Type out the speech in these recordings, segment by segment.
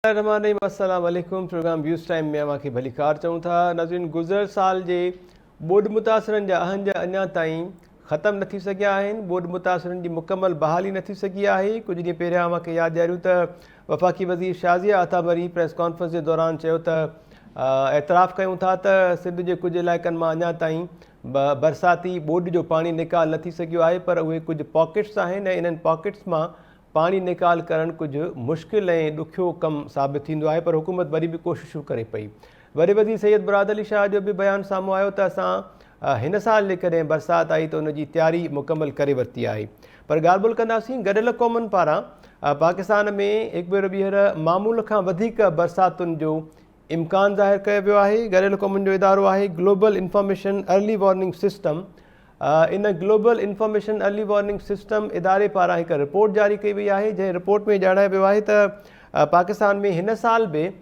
الرحمان الرحيم السلام عليڪم پروگرام ويوز ٽائيم ۾ اوهان کي ڀليڪار چئون ٿا. ناظرين، گذريل سال جي ٻوڏ متاثرن جا اهنج اڃا تائين ختم نه ٿي سگهيا آهن. ٻوڏ متاثرن جي مڪمل بحالي نه ٿي سگهي آهي. ڪجهه ڏينهن پهريان اوهان کي ياد ڏياريون ته وفاقي وزير شازيه عطا مري پريس ڪانفرنس جي دوران چيو ته اعتراف ڪيون ٿا ته سنڌ جي ڪجهه علائقن مان اڃا تائين برساتي ٻوڏ جو پاڻي نيڪال نه ٿي سگهيو آهي، پر اهي ڪجهه پاڪيٽس آهن ۽ انهن پاڪيٽس مان پاڻي نيڪال ڪرڻ ڪجهه مشڪل ۽ ڏکيو ڪم ثابت ٿيندو آهي، پر حڪومت وري به ڪوششون ڪري پئي. وڏي وزير سيد مراد علي شاهه جو به بيان سامهون آيو ته اسان هن سال جيڪڏهن برسات آئي ته ان جي تياري مڪمل ڪري ورتي آهي. پر ڳالهه ٻولهه ڪنداسين گڏيل قومن پاران پاڪستان ۾ هڪ ڀيرو ٻيهر معمول کان وڌيڪ برساتن جو امڪان ظاهر ڪيو ويو آهي. گڏيل قومن جو ادارو آهي global information early warning system. ان global information early warning system اداري پاران هڪ رپورٽ جاري ڪئي وئي آهي، جنهن رپورٽ ۾ ڄاڻايو ويو آهي ته پاڪستان ۾ هن سال به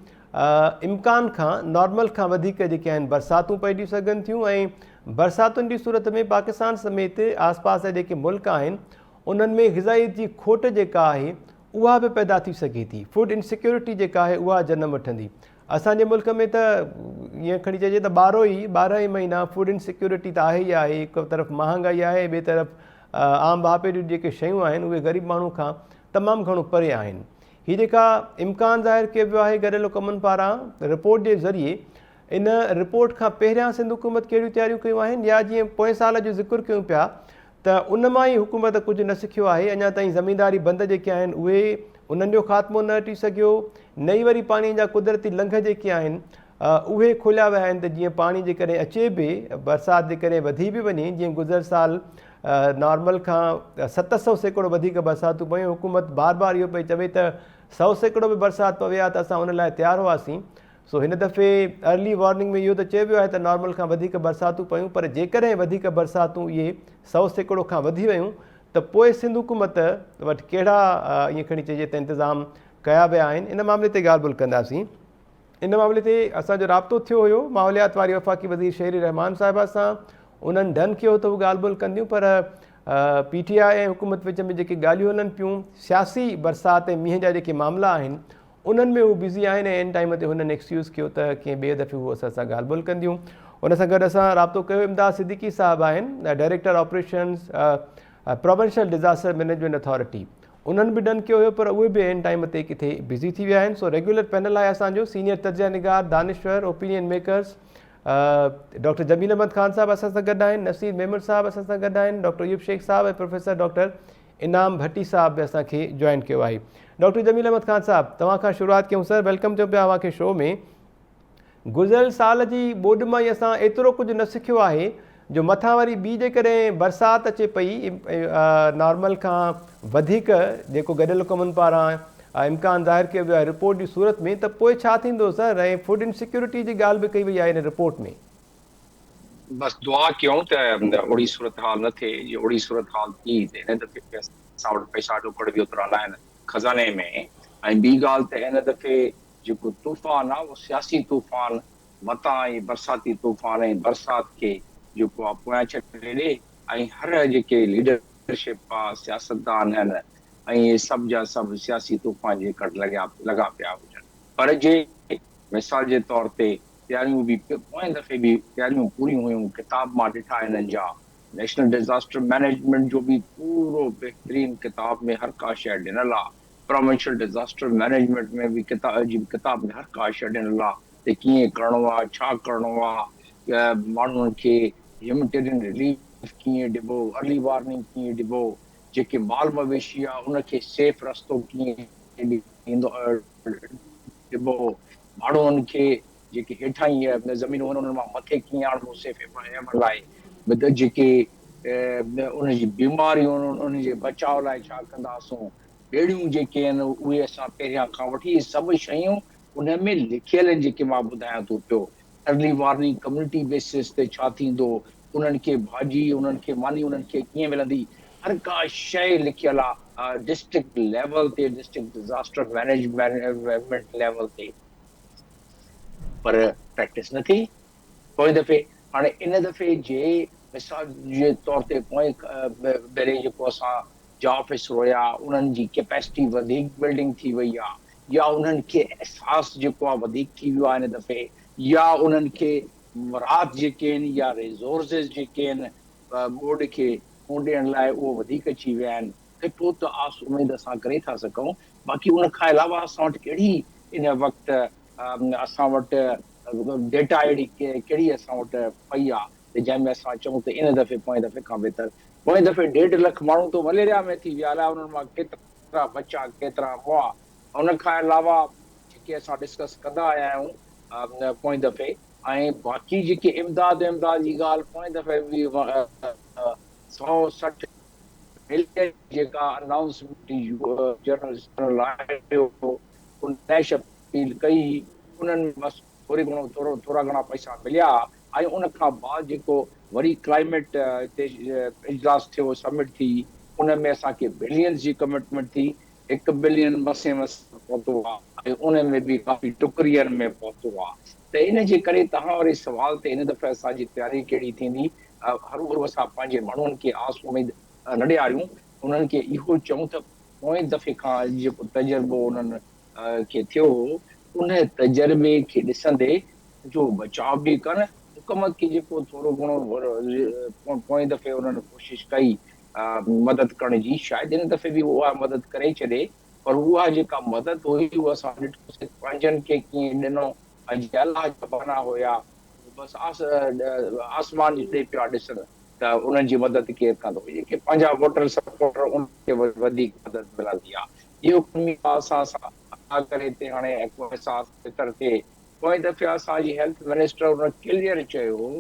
امڪان کان نارمل کان وڌيڪ جيڪي آهن برساتون پئجي سگهن ٿيون ۽ برساتن جي صورت ۾ پاڪستان سميت آس پاس جا جيڪي ملڪ آهن انهن ۾ غذائيت جي کوٽ جيڪا آهي اها به پيدا ٿي سگهي ٿي. فوڊ انسيڪيورٽي جيڪا آهي اها جنم وٺندي. اسان جي ملڪ ۾ ته ائين کڻي چئجي ته ٻارهو ئي ٻارهن ئي مهينا فوڊ انسيڪيورٽي ته آهي ئي آهي. هڪ طرف مهانگائي آهي ۽ ٻئي طرف عام واهپي جون جيڪي شيون آهن اهي غريب ماڻهو کان تمام گهڻو پري آهن. هي جيڪا امڪان ظاهر ڪيو ويو آهي گڏيل قومن پاران رپورٽ جي ذريعي، ان رپورٽ کان پهريان سنڌ حڪومت ڪهڙيون تياريون ڪيون آهن يا جيئن پوئين سال جو ذڪر ڪيون پيا ته ان مان ئي حڪومت ڪجهه نه سکيو آهي، اڃا تائين زمينداري بند جيڪي آهن اهي انهن جو خاتمو نه اچي سگهيو، نه ئي وري پاڻي جا قدرتي لنگهه جيڪي آهن اهي کوليا ويا آهن ته جيئن پاڻي جيڪڏهن اچي به، برسات جيڪڏهن وڌي به وڃي، جيئن گذريل سال نارمل کان 700% وڌيڪ برساتون پيون، حڪومت بار بار اهو پئي چوي ته 100% به برسات پوي ها ته اسان ان لاء تيار هئاسين. سو هن دفعي ارلي وارننگ ۾ اهو ته چيو ويو آهي ته نارمل کان وڌيڪ برساتون پيون، پر جيڪڏهن وڌيڪ برساتون اهي 100% کان وڌي ويون ته پوء سنڌ حڪومت وٽ ڪهڙا ائين کڻي چئجي ته انتظام ڪيا ويا آهن، ان معاملي تي ڳالهه ٻولهه ڪنداسين. ان معاملي تي اسان جو رابطو ٿيو هيو ماحوليات واري وفاقي وزير شيري رحمان صاحبه سان، انهن ڊن ڪيو ته هو ڳالهه ٻولهه ڪنديون، پر پي ٽي آء ۽ حڪومت وچ ۾ جيڪي ڳالهيون هلن پيون، سياسي برسات ۽ مينهن جا جيڪي معاملا آهن انهن ۾ هو بزي آهن ۽ عين ٽائيم تي هنن ايڪسڪيوز ڪيو ته ڪنهن ٻئي دفعي هو اسان سان ڳالهه ٻولهه ڪنديون. ان سان گڏ اسان رابطو ڪيو امداد صديقي صاحب آهن director operations provincial disaster management authority, انهن به ڊن ڪيو هيو پر اهي به عين ٽائيم تي ڪٿي بزي ٿي ويا آهن. سو ريگيولر پينل آهي اسان جو، سينيئر تجزيه نگار، دانشور، opinion makers doctor Jamil Ahmed Khan صاحب اسان سان گڏ آهن، نصير ميمڻ صاحب اسان سان گڏ آهن، ڊاڪٽر ايوب شيخ صاحب ۽ پروفيسر ڊاڪٽر انعام ڀٽي صاحب به اسان کي جوائن ڪيو آهي. ڊاڪٽر جميل احمد خان صاحب توهان کان شروعات ڪيون سر، welcome چئون پيا اوهان کي شو ۾. گذريل سال جي ٻوڏ مان ئي اسان ايترو ڪجهه نه سکيو آهي جو مٿان وري ٻي جيڪڏهن برسات اچي پئي نارمل کان وڌيڪ جيڪو گڏيل قومن پاران امڪان ظاهر ڪيو ويو آهي رپورٽ جي صورت ۾ ته پوء ڇا ٿيندو سر؟ ۽ فوڊ انسيڪيورٽي جي ڳالهه به ڪئي وئي آهي ان رپورٽ ۾. بس دعا ڪيون ته اھڙي صورتحال نه ٿئي، جي اھڙي صورتحال ٿي ته ھن دفعي اسان وٽ پئسا ڏوڪڙ به اوترا نه آھن خزاني ۾، ۽ ٻي ڳالھ ته ھن دفعي جيڪو طوفان آ اھو سياسي طوفان متان ۽ برساتي طوفان ۽ برسات کي جيڪو آ پويان ڇڏي ڏي ۽ ھر جيڪي ليڊرشپ آ سياستدان ھن ۽ اھي سڀ جا سڀ سياسي طوفان جي ڪڍ لڳيا لڳا پيا ھجن، پر جي مثال جي طور تي تياريون به پوئين دفعي به تياريون پوريون هيون، ڪتاب مان ڏٺا هنن جا، نيشنل ڊزاسٽر مئنيجمينٽ جو به پورو بهترين ڪتاب ۾ هر ڪا شيء ڏنل آ، پراونشل ڊزاسٽر مئنيجمينٽ ۾ به جي به ڪتاب ۾ هر ڪا شيء ڏنل آ ته ڪيئن ڪرڻو آ، ڇا ڪرڻو آ، ماڻهن کي هيومنٽيرين رليف ڪيئن ڏبو، ارلي وارننگ ڪيئن ڏبو، جيڪي مال مويشي آ ان کي سيف رستو ڪيئن ڏيندو ڏبو، ماڻهن کي جيڪي هيٺاهين زمينون آهن انهن مان مٿي ڪيئن آڻبو سيف هيون لاء، جيڪي انهن جي بيماريون آهن انهن جي بچاء لاء ڇا ڪنداسون، ٻيڙيون جيڪي آهن اهي اسان پهريان کان وٺي اهي سڀ شيون ان ۾ لکيل آهن جيڪي مان ٻڌايان ٿو پيو. ارلي وارننگ ڪميونٽي بيسز تي ڇا ٿيندو، انهن کي ڀاڄي، انهن کي ماني انهن کي ڪيئن ملندي، هر ڪا شيء لکيل آ ڊسٽرڪٽ ليول تي، ڊسٽرڪٽ ڊزاسٽر مئنيجمينٽ ليول تي، پر پريڪٽس نه ٿي پوئين دفعي. هاڻي ان دفعي جي مثال جي طور تي پوئين ڀيري جيڪو اسان جا آفيسر هيا انهن جي ڪيپيسٽي وڌيڪ بلڊنگ ٿي وئي آ. يا انهن کي احساس جيڪو آهي وڌيڪ ٿي ويو آهي هن دفعي يا انهن کي مراعات جيڪي آهن يا ريزورسز جيڪي آهن ٻوڏ کي منهن ڏيڻ لاء اهو وڌيڪ اچي ويا آهن ته پوء ته آس اميد اسان ڪري ٿا سگهون باقي ان کان علاوه اسان وٽ ڪهڙي ان وقت اسان وٽ ڊيٽا اهڙي ڪهڙي اسان وٽ پئي آهي ته جنهن ۾ اسان چئون ته ان دفعي پوئين دفعي کان بهتر پوئين دفعي ڏيڍ لک ماڻهو ته مليريا ۾ ٿي ويا الائي انهن مان ڪيترا بچا ڪيترا مئا ان کان علاوه جيڪي اسان ڊسڪس ڪندا آيا آهيون پوئين دفعي ۽ باقي جيڪي امداد امداد جي ڳالهه پوئين دفعي به 160 ملين جيڪا انائونسمينٽ جنرل آيو ان نيش اپيل ڪئي انهن ۾ بس ٿوري گهڻو ٿورو ٿورا گهڻا پئسا مليا ۽ ان کان بعد جيڪو وري ڪلائميٽ تي اجلاس ٿيو سمٽ ٿي ان ۾ اسان کي بلينز جي ڪمٽمينٽ ٿي هڪ بلين مسين مس پهتو آ ۽ ان ۾ به ڪافي ٽڪرين ۾ پهتو آ ته ان جي ڪري توهان واري سوال تي هن دفعي اسان جي تياري ڪهڙي ٿيندي هروڀرو اسان پنهنجي ماڻهن کي آس اميد نه ڏياريون انهن کي اهو چئون ته پوئين دفعي کان جيڪو تجربو انهن کي ٿيو هو ان تجربي کي ڏسندي جو بچاء به ڪن حڪومت کي جيڪو ٿورو گهڻو پوئين دفعي انهن ڪوشش ڪئي مدد ڪرڻ جي شايد هن دفعي به اها مدد ڪري ڇڏي پر اها جيڪا مدد هئي اها اسان ڏٺوسين پنهنجن کي ڪيئن ڏنو ۽ جي الله جا ٻانها هيا اهي بس آسمان ڏي پيا ڏسن ته انهن جي مدد ڪير ڪندو جيڪي پنهنجا ووٽر سپورٽر انهن کي وڌيڪ مدد ملندي آهي اهو ڪمي آهي اسان سان الله ڪري تي هاڻي احساس بهتر ٿئي پوئين دفعي اسان جي هيلٿ منسٽر ان ڪليئر چيو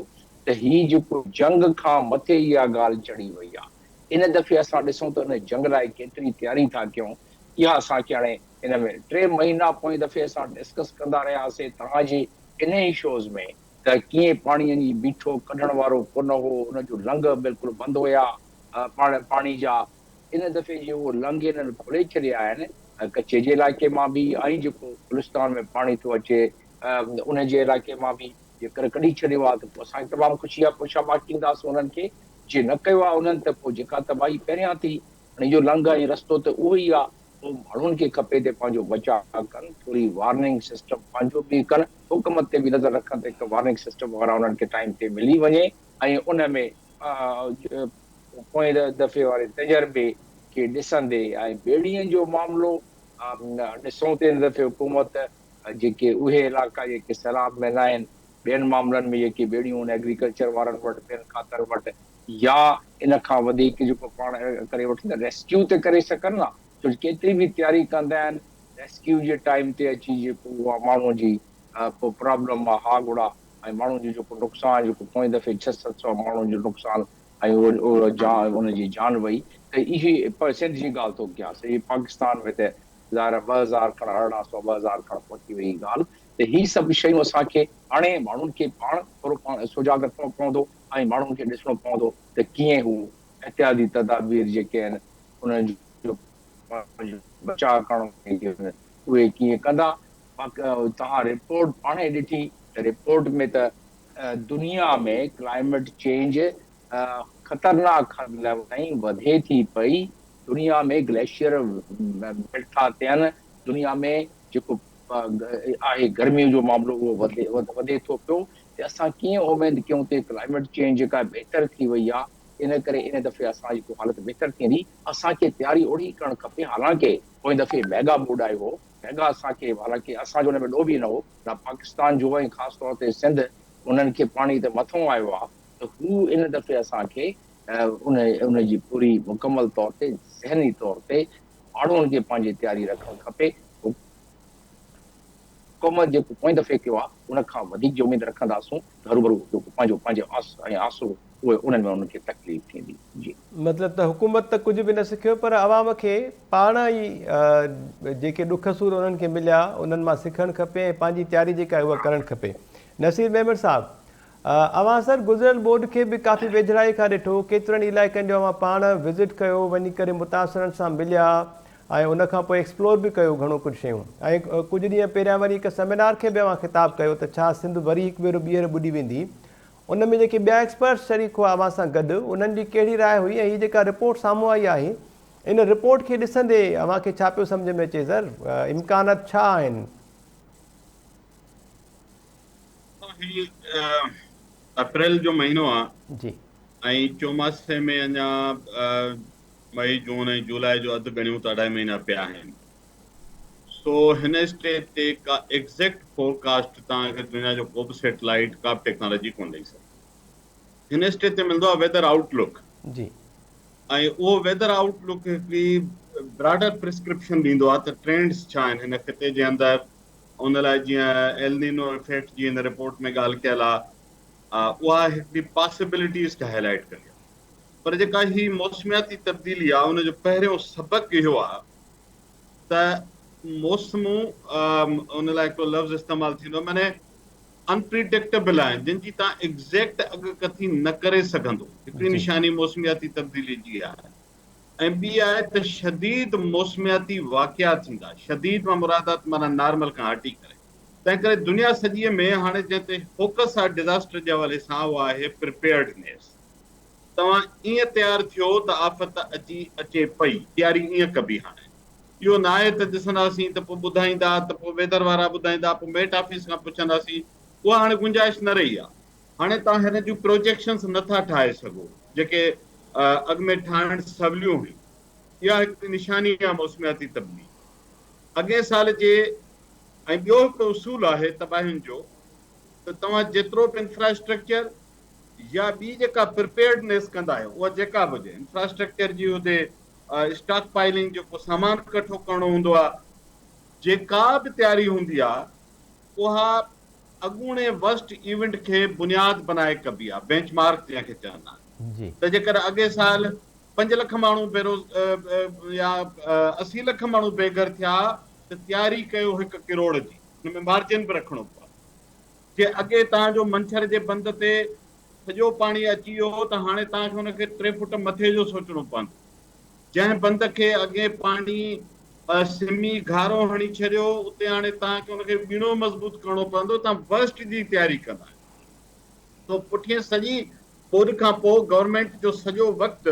ته هي جيڪو جنگ کان مٿي اها ڳالهه چڙهي وئي آهي ان دفعي اسان ڏسون ته ان جنگ لاء ڪيتري تياري ٿا ڪيون اها اسان کي هاڻي ان ۾ ٽي مهينا پوئين دفعي اسان ڊسڪس ڪندا رهياسي توهان جي انهي ئي شوز ۾ ته ڪيئن پاڻي جي بيٺو ڪڍڻ وارو ڪونه هو ان جو لنگهه بلڪل بند هيا پاڻي جا ان دفعي جي اهو لنگهه انهن کولي ڇڏيا آهن ڪچي جي علائقي مان به ۽ جيڪو گلستان ۾ پاڻي ٿو اچي ان جي علائقي مان به جيڪر ڪڍي ڇڏيو آهي ته پوء اسان کي تمام خوشي آهي پوء شاباش ڏينداسون انهن کي جي نه ڪيو آهي انهن ته پوء جيڪا تباهي پهريان ٿي هاڻي جو لنگهه ۽ رستو ته اهو ئي آهي پوء ماڻهن کي کپي ته پنهنجو بچاء ڪن ٿوري وارننگ سسٽم پنهنجو به ڪن حڪومت تي به نظر رکن ته هڪ وارننگ سسٽم وغيره انهن کي ٽائيم تي ملي وڃي ۽ ان ۾ پوئين دفعي واري تجربي کي ڏسندي ۽ ٻيڙين جو معاملو ڏسون ته هن دفعي حڪومت جيڪي اهي علائقا جيڪي سيلاب ۾ ناهن ٻين معاملن ۾ جيڪي ٻيڙيون آهن ايگريڪلچر وارن وٽ ٻين کاتن وٽ يا ان کان وڌيڪ جيڪو پاڻ ڪري وٺن ته ريسڪيو ته ڪري سگهن نه ڇو جو ڪيتري به تياري ڪندا آهن ريسڪيو جي ٽائيم تي اچي جيڪو اها ماڻهو جي پوء پرابلم آهي ها گڙا ۽ ماڻهن جو جيڪو نقصان جيڪو پوئين دفعي ڇهه ست سئو ماڻهن جو نقصان ۽ اهو جان ان جي جان وئي ته اهي سنڌ جي ڳالهه ٿو ڪيان سڄي پاڪستان ۾ ته ظاهر آهي 2000 کڻ 1800 2000 کڻ پهچي وئي ڳالهه ته هي سڀ شيون اسان کي هاڻي ماڻهن کي پاڻ ٿورو پاڻ سجاڳ رکڻو پوندو ۽ ماڻهن کي ڏسڻو پوندو ته ڪيئن هو احتياطي تدابير جيڪي آهن انهن جو پنهنجو بچاء ڪرڻو اهي ڪيئن ڪندا توهان رپورٽ پاڻهي ڏٺي ته رپورٽ ۾ ته دنيا ۾ ڪلائميٽ چينج خطرناڪ حد تائين وڌي ٿي پئي، دنيا ۾ گليشيئر ميلٽ ٿا ٿين، دنيا ۾ جيڪو آهي گرمي جو معاملو اهو وڌي ٿو پيو ته اسان ڪيئن اميد ڪيون ته ڪلائميٽ چينج جيڪا بهتر ٿي وئي آهي ان ڪري ان دفعي اسان جي حالت بهتر ٿيندي، اسان کي تياري اوڙي ڪرڻ کپي حالانڪه پوئين دفعي ميگا ٻوڏ آيو هو ميگا اسان کي حالانڪه اسان جو ان ۾ ڏوهه به نه هو نه پاڪستان جو ۽ خاص طور تي سنڌ انهن کي پاڻي ته مٿئون آيو آ ته هو ان دفعي اسان کي ان ان جي پوري مڪمل طور تي ذهني طور تي ماڻهن کي پنهنجي تياري رکڻ کپي. حڪومت جيڪو پوئين دفعي ڪيو آ ان کان وڌيڪ جي اميد رکنداسون ته هروڀرو جيڪو پنهنجو پنهنجي آس ۽ آسرو اهي انهن ۾ انهن کي تڪليف ٿيندي. جي. مطلب ته حڪومت ته ڪجهه به نه سکيو پر عوام کي پاڻ ئي جيڪي ڏک سور انهن کي مليا انهن مان سکڻ کپي ۽ پنهنجي تياري جيڪا آهي اها ڪرڻ کپي. نصير ميمڻ صاحب اوهان سر گذريل ٻوڏ کي به ڪافي ويجهڙائي کان ڏٺو ڪيترن ئي علائقن جو اوهان پاڻ وزٽ ڪيو وڃي ڪري متاثرن سان مليا ۽ ان کان پوء ايڪسپلور به ڪيو گهڻو ڪجهه شيون ۽ ڪجهه ڏينهن پهريان وري هڪ سيمينار کي به اوهان خطاب ڪيو ته ڇا سنڌ وري هڪ ڀيرو ٻيهر ٻڏي ويندي ان ۾ جيڪي ٻيا ايڪسپرٽس شريڪ هئا اوهان سان گڏ انهن جي ڪهڙي راء هئي ۽ هي جيڪا رپورٽ سامهون آئي آهي ان رپورٽ کي ڏسندي اوهان کي ڇا پيو سمجهه ۾ اچي سر امڪانات ڇا آهن؟ هي اپريل جو مهينو آ جي. ۽ چوماسي ۾ اڃا مئي جون ۽ جولاء جو اڌ ڳڻيون ته اڍائي مهينا پيا آهن سو هن اسٽيج تي ڪا ايگزيڪٽ فورڪاسٽ توهان کي دنيا جو ڪو به سيٽلائيٽ ڪا به ٽيڪنالاجي ڪونه ڏئي سگهندي. هن اسٽيج تي ملندو آهي ويدر آئوٽ لڪ جي. ۽ اهو ويدر آئوٽ لڪ هڪڙي براڊر پرسڪرپشن ڏيندو آهي ته ٽرينڊس ڇا آهن هن خطي جي اندر ان لاء جيئن ايلنينو افيڪٽ جي هن رپورٽ ۾ ڳالهه ڪيل آهي اها هڪڙي پاسيبلٽيز کي هائي لائيٽ ڪندي آهي پر جيڪا هي موسمياتي تبديلي آهي ان جو پهريون سبق اهو آهي ته موسمون ان لاء هڪڙو لفظ استعمال ٿيندو آهي معني انپريڊڪٽيبل آهن جن جي توهان ايگزيڪٽ اڳڪٿي نه ڪري سگهندو هڪڙي نشاني موسمياتي تبديلي جي آهي ۽ ٻي آهي ته شديد موسمياتي واقعا ٿيندا شديد مان مراد آهي ته معنيٰ نارمل کان هٽي ڪري تنهن ڪري دنيا سڄيء ۾ هاڻي جنهن تي فوڪس آهي ڊزاسٽر جي حوالي سان اها آهي پريپيئرڊنيس توهان ائين تيار ٿيو ته آفت اچي اچي پئي تياري ائين ڪبي هاڻي اهو ناهي ته ڏسنداسين ته پوء ٻڌائيندا ته پوء ويدر وارا ٻڌائيندا پوء ميٽ آفيس کان پڇنداسين اها هاڻي گنجائش نه رهي آهي هاڻي توهان هن جون پروجيڪشنز نه ٿا ٺاهي سگهو جيڪي اڳ ۾ ٺاهڻ سوليون هيون اها هڪ نشاني آهي موسمياتي تبديلي اڳئين سال جي ۽ ٻيو هڪڙو اصول آهي تباهين جو ته توهان جيترو به انفراسٽرڪچر يا ٻي جيڪا پرپيئرڊنيس ڪندا آهيو اها جيڪا به هجي انفراسٽرڪچر جي هجي اسٽاڪ پائلنگ جيڪو سامان ڪٺو ڪرڻو هوندو آهي جيڪا به تياري هوندي آهي اها اڳوڻي ورسٽ ايونٽ کي بنياد بنائي ڪبي آهي بينچ مارڪ جنهن کي چوندا آهن ته جيڪڏهن اڳئين سال 5 لک ماڻهو بيروز يا 80 لک ماڻهو بي گهر ٿيا ته تياري ڪيو 1 ڪروڙ جي ان ۾ مارجن به رکڻو پوندو جي اڳي توهان جو منڇر جي بند تي سڄو پاڻي اچي ويو هو ته هاڻي توهان کي ان کي 3 فوٽ مٿي جو سوچڻو پوندو. جنهن بند کي اڳي پاڻي سمي گهارو هڻي ڇڏيو اتي هاڻي توهان کي ان کي ٻيڻو مضبوط ڪرڻو پوندو. توهان ورسٽ جي تياري ڪندا آهيو. سو پٺين سڄي ٻوڏ کان پوء گورنمينٽ جو سڄو وقت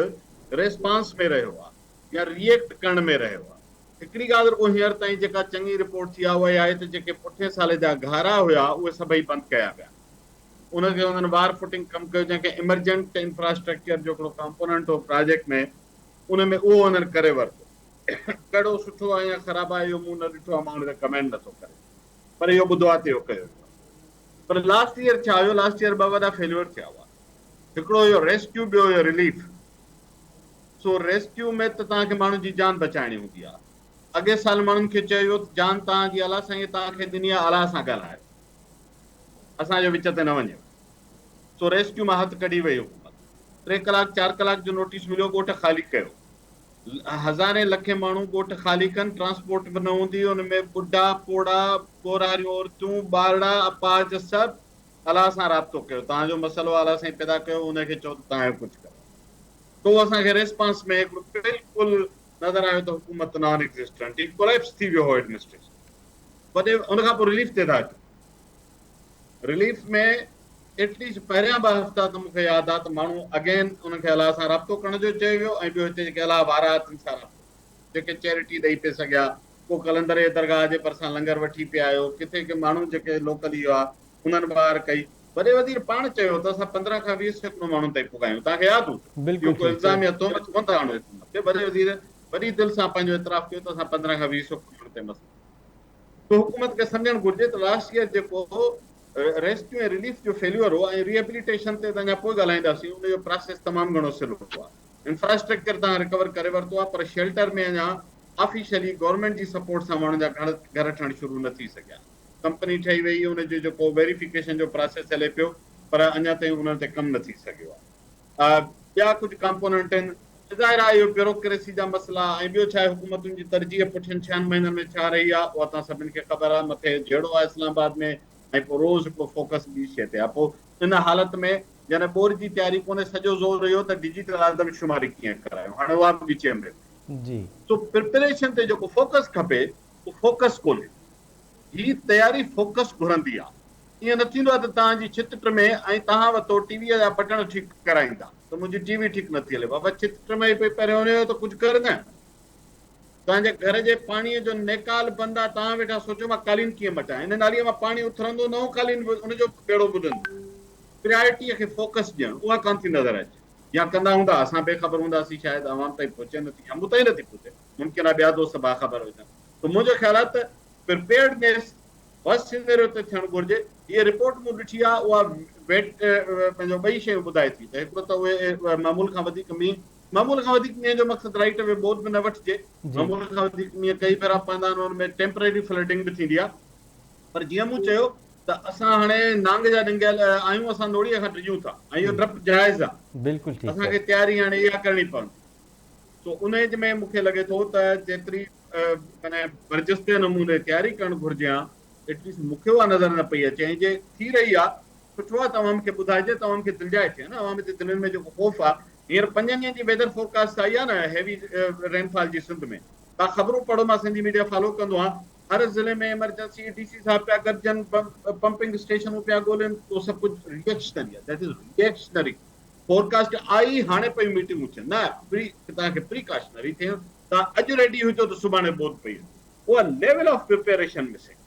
ريسپانس ۾ رهيو آهي يا ري ايڪٽ ڪرڻ ۾ رهيو آهي. هڪڙي ڳالهه رڳو هينئر تائين جيڪا چڱي رپورٽ ٿي آهي اها اها آهي ته جيڪي پٺين سال جا گهارا هيا اهي سڀئي بند ڪيا ويا. ان کي انهن وار فوٽنگ ڪم ڪيو جنهن کي ايمرجنٽ انفراسٽرڪچر جو هڪڙو ڪامپوننٽ هو پراجيڪٽ ۾ ان ۾ اهو انهن ڪري ورتو. ڪهڙو سٺو آهي يا خراب آهي اهو مون نه ڏٺو آهي مان ان تي ڪمينٽ نه ٿو ڪري سگهان پر اهو ٻڌو آهي ته اهو ڪيو ويو آهي. پر لاسٽ ايئر ڇا هيو لاسٽ ايئر ٻه وڏا فيليور ٿيا هئا هڪڙو هيو ريسڪيو ٻيو هيو رليف. سو ريسڪيو ۾ ته توهان کي ماڻهن جي جان بچائڻي هوندي آهي. اڳئين سال ماڻهن کي چيو ويو ته جان توهان جي الله سائينء توهان کي ڏني آهي الله سان ڳالهايو اسان جو وچ تي نه وڃو. سو ريسڪيو مان هٿ ڪڍي وئي حڪومت. 3 ڪلاڪ 4 ڪلاڪ جو نوٽيس مليو ڳوٺ خالي ڪيو. هزارين لکين ماڻهو ڳوٺ خالي ڪن ٽرانسپورٽ به نه هوندي ان ۾ ٻڍا پوڙها ڳورهاريون عورتون ٻارڙا اپاهج سڀ الله سان رابطو ڪيو توهان جو مسئلو الله سائين پيدا ڪيو ان کي چئو ته توهان جو ڪجهه ڪريو تو اسان کي ريسپانس ۾ هڪڙو بلڪل نظر آيو ته حڪومت نان ايگزسٽنٽ هي ڪوليپس ٿي ويو هو ايڊمنسٽريشن وڏي ان کان پوء رليف تي ٿا اچون رليف ۾ ايٽليسٽ پهريان 2 هفتا ته مون کي ياد آ ته ماڻهو اگين انهن کي الله سان رابطو ڪرڻ جو چيو ويو ۽ ٻيو هتي جيڪي الله وارا تن سان رابطو جيڪي چيرٽي ڏئي پئي سگهيا ڪو قلندر جي درگاهه جي ڀرسان لنگر وٺي پئي آيو ڪٿي ڪي ماڻهو جيڪي لوڪلي هئا انهن ٻاهر ڪئي وڏي وزير پاڻ چيو ته اسان 15 کان 20% ماڻهن تائين پڳايون توهان کي ياد هوندو اهو ڪو الزام يا تهمت ڪونه ٿا آڻو حڪومت تي وڏي وزير وڏي دل سان پنهنجو اعتراف ڪيو ته اسان 15 کان 20% ماڻهن تائين مسئلو سو حڪومت کي سمجهڻ گهرجي ته لاسٽ ايئر جيڪو ريسڪيو ۽ رليف جو فيليور هو ۽ ريهيبليٽيشن تي ته اڃا پوء ڳالهائينداسين ان جو پراسيس تمام گهڻو سلو آهي انفراسٽرڪچر توهان ريڪور ڪري ورتو آهي پر شيلٽر ۾ اڃا آفيشلي گورنمينٽ جي سپورٽ سان ماڻهن جا گهر گهر ٺهڻ شروع نه ٿي سگهيا ڪمپني ٺهي وئي ان جو جيڪو ويريفڪيشن جو پراسيس هلي پيو پر اڃا تائين انهن تي ڪم نه ٿي سگهيو آهي ٻيا ڪجهه ڪمپوننٽ آهن ظاهر آهي اهو بيوروڪريسي جا مسئلا ۽ ٻيو ڇا آهي حڪومتن جي ترجيح پٺين ڇهن مهينن ۾ ڇا رهي آهي اها توهان سڀني کي خبر آهي مٿي جهيڙو آهي اسلام آباد ۾ ۽ پوء روز هڪڙو فوڪس ٻي شيء تي آهي پوء ان حالت ۾ جڏهن ٻور جي تياري ڪونهي سڄو زور اهو ته ڊجيٽل آدمشماري ڪيئن ڪرايون هاڻي اها به ڳچيء ۾ پئي سو پرپريشن تي جيڪو فوڪس کپي اهو فوڪس ڪونهي هي تياري فوڪس گهرندي آهي ائين نه ٿيندو آهي ته توهان جي ڇت ٽمي ۽ توهان وتو ٽي ويء جا بٽڻ ٺيڪ ڪرائيندا ته منهنجي ٽي وي ٺيڪ نٿي هلي. بابا ڇت ٽمئي پئي پهريون ان جو ته ڪجهه ڪر نه. توهان جي گهر جي پاڻيء جو نيڪال بند آ، توهان ويٺا سوچو مان قالين ڪيئن مٽايان، ان ناليء مان پاڻي اٿرندو، نئون قالين به ان جو به ٻيڙو ٻڏندو. پريارٽيء کي فوڪس ڏيڻ، اها ڪانه ٿي نظر اچي. يا ڪندا هوندا، اسان بي خبر هونداسين، شايد عوام تائين پهچي نٿي يا مون تائين نٿي پهچي، ممڪن آ ٻيا دوست باخبر هجن. سو منهنجو خيال آ ته پرپيئرڊنيس ورسٽ سينيريو تي ٿيڻ گهرجي. هيء رپورٽ مون ڏٺي آ، اها ويٽ پنهنجو ٻئي شيون ٻڌائي ٿي ته هڪڙو ته اهي معمول کان وڌيڪ مينهن معمول کان وڌيڪ مينهن جو مقصد رائيٽ اوي ٻوڏ به نه وٺجي. معمول کان وڌيڪ مينهن ڪئي ڀيرا پوندا آهن ان ۾ ٽيمپرري فلڊنگ به ٿيندي آهي پر جيئن مون چيو ته اسان هاڻي نانگ جا ڏنگيل آهيون اسان نوڙيء کان ڊڄون ٿا ۽ اهو ڊپ جائز آهي. بلڪل ٺيڪ اسان کي تياري هاڻي اها ڪرڻي پوندي. سو انهيء ۾ مون کي لڳي ٿو ته جيتري معنيٰ برجستي نموني تياري ڪرڻ گهرجي ها ايٽليسٽ مون کي اها نظر نه پئي اچي ۽ جي ٿي رهي آهي سٺو آهي ته عوام کي ٻڌائجي ته عوام کي دلجاء ٿئي نه عوام جي دلين ۾ جيڪو خوف آهي هينئر پنجن ڏينهن جي ويدر فورڪاسٽ آئي آهي نه هيوي رين فال جي سنڌ ۾ تان خبرون پڙهو مان سنڌي ميڊيا فالو ڪندو آهيان هر ضلعي ۾ ايمرجنسي ڊي سي صاحب پيا گڏجن پمپنگ اسٽيشنون پيا ڳولين اهو سڀ ڪجهه ريئڪشنري آهي that is reactionary forecast آئي هاڻي پيون ميٽنگون ٿين نه پري توهان کي پريڪاشنري ٿيڻ توهان اڄ ريڊي هجو ته سڀاڻي ٻوڏ پئي اها ليول آف پريپيريشن مسنگ.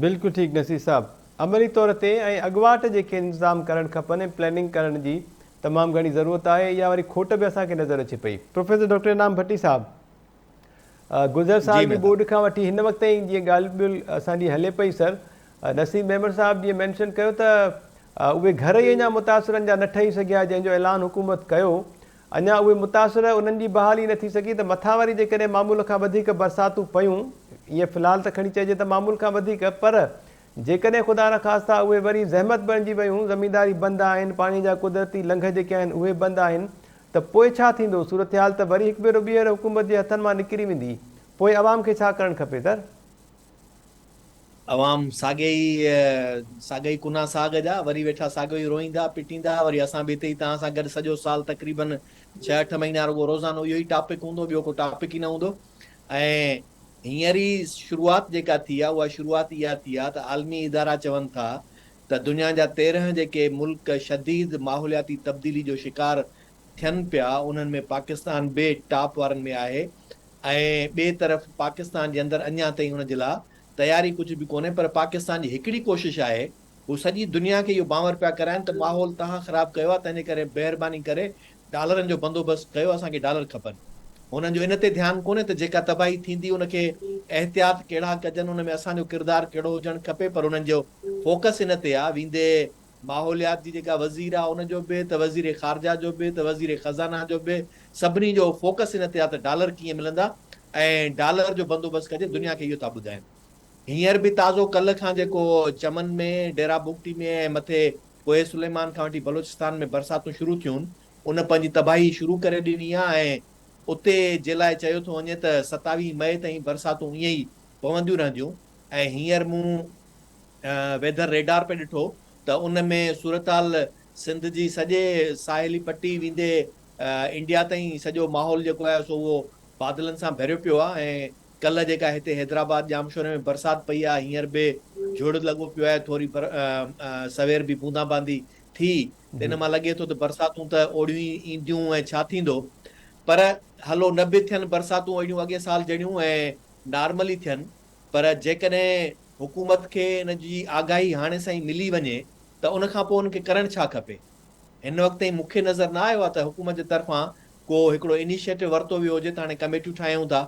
بلڪل ٺيڪ نصير صاحب. عملي طور تي ۽ اڳواٽ جيڪي انتظام ڪرڻ کپن ۽ پلاننگ ڪرڻ جي تمام گهڻي ضرورت آهي اها وري کوٽ به اسان کي نظر اچي پئي. پروفيسر ڊاڪٽر انعام ڀٽي صاحب گذريل جي سال جي مهتاب. ٻوڏ کان وٺي هن وقت تائين جيئن ڳالهه ٻولهه اسان جي هلي پئي سر نصير ميمڻ صاحب جيئن مينشن ڪيو ته اهي گهر ئي اڃا متاثرن جا نه ٺهي سگهيا جنهن جو اعلان حڪومت ڪيو اڃا اهي متاثر انهن جي بحالي نه ٿي سگهي ته مٿان وري جيڪڏهن معمول کان وڌيڪ برساتون پيون، ائين في الحال ته کڻي چئجي ته معمول کان وڌيڪ پر جيڪڏهن خدانخواسته اهي وري زحمت بڻجي ويون، زمينداري بند آهن، پاڻي جا قدرتي لنگهه جيڪي آهن اهي بند آهن ته پوء ڇا ٿيندو؟ صورتحال ته وري هڪ ڀيرو ٻيهر حڪومت جي هٿن مان نڪري ويندي، پوء عوام کي ڇا ڪرڻ کپي سر؟ عوام ساڳي ئي ساڳئي ڪنا ساڳ جا وري ويٺا ساڳيو ئي روئيندا پٽيندا وري اسان به هتي ئي توهان سان گڏ سڄو سال تقريبن ڇهه اٺ مهينا رڳو روزانو اهو ئي ٽاپڪ هوندو ٻيو ڪو ٽاپڪ ئي نه هوندو ۽ هينئر ئي شروعات جيڪا ٿي آهي اها شروعات اها ٿي آهي ته عالمي ادارا چون ٿا ته دنيا جا 13 جيڪي ملڪ شديد ماحولياتي تبديلي جو شڪار ٿين پيا انهن ۾ پاڪستان به ٽاپ وارن ۾ آهي ۽ ٻئي طرف پاڪستان جي اندر اڃا تائين ان جي لا تياري ڪجهه به ڪونهي پر پاڪستان جي هڪڙي ڪوشش آهي هو سڄي دنيا کي اهو بانور پيا ڪرائن ته ماحول توهان خراب ڪيو آهي تنهنجي ڪري مهرباني ڪري ڊالرن جو بندوبست ڪيو اسان کي ڊالر کپن هنن جو ان تي ڌيان ڪونهي ته جيڪا تباهي ٿيندي ان کي احتياط ڪهڙا ڪجن ان ۾ اسان جو ڪردار ڪهڙو هجڻ کپي پر انهن جو فوڪس ان تي آهي ويندي ماحوليات جي جيڪا وزير آ ان جو به ته وزير خارجه جو به ته وزير خزانه جو به سڀني جو فوڪس ان تي آ ته ڊالر ڪيئن ملندا ۽ ڊالر جو بندوبست ڪجي دنيا کي اهو ٿا ٻڌائين هينئر به تازو ڪلهه کان جيڪو چمن ۾ ڊيرا بگٽي ۾ ۽ مٿي ڪوهه سليمان کان وٺي بلوچستان ۾ برساتون شروع ٿيون ان پنهنجي تباهي شروع ڪري ڏني آ ۽ اتي جي لاء چيو ٿو وڃي ته 27 مئي تائين برساتون ائين ئي پونديون رهنديون ۽ هينئر مون ويڌر ريڊار پئي ڏٺو ته ان ۾ صورتحال سنڌ جي سڄي ساحلي پٽي ويندي انڊيا تائين سڄو ماحول جيڪو آهي سو اهو بادلن سان ڀريو پيو آهي ۽ ڪلهه جيڪا هتي حيدرآباد ڄامشوري ۾ برسات پئي آهي هينئر به جهڙ لڳو پيو آهي ٿوري سوير به بوندا باندي ٿي ته ان مان لڳي ٿو ته برساتون ته اوڙيون ئي اينديون ۽ ڇا ٿيندو پر هلو نه به ٿين برساتون اهڙيون اڳئين سال جهڙيون ۽ نارمل ئي ٿين پر جيڪڏهن حڪومت کي ان جي آگاهي هاڻي سان ئي ملي وڃي ته ان کان پوء ان کي ڪرڻ ڇا کپي؟ هن وقت تائين مون کي نظر نه آيو آهي ته حڪومت جي طرفان ڪو هڪڙو انيشيٽو ورتو ويو هجي ته هاڻي ڪميٽيون ٺاهيون ٿا.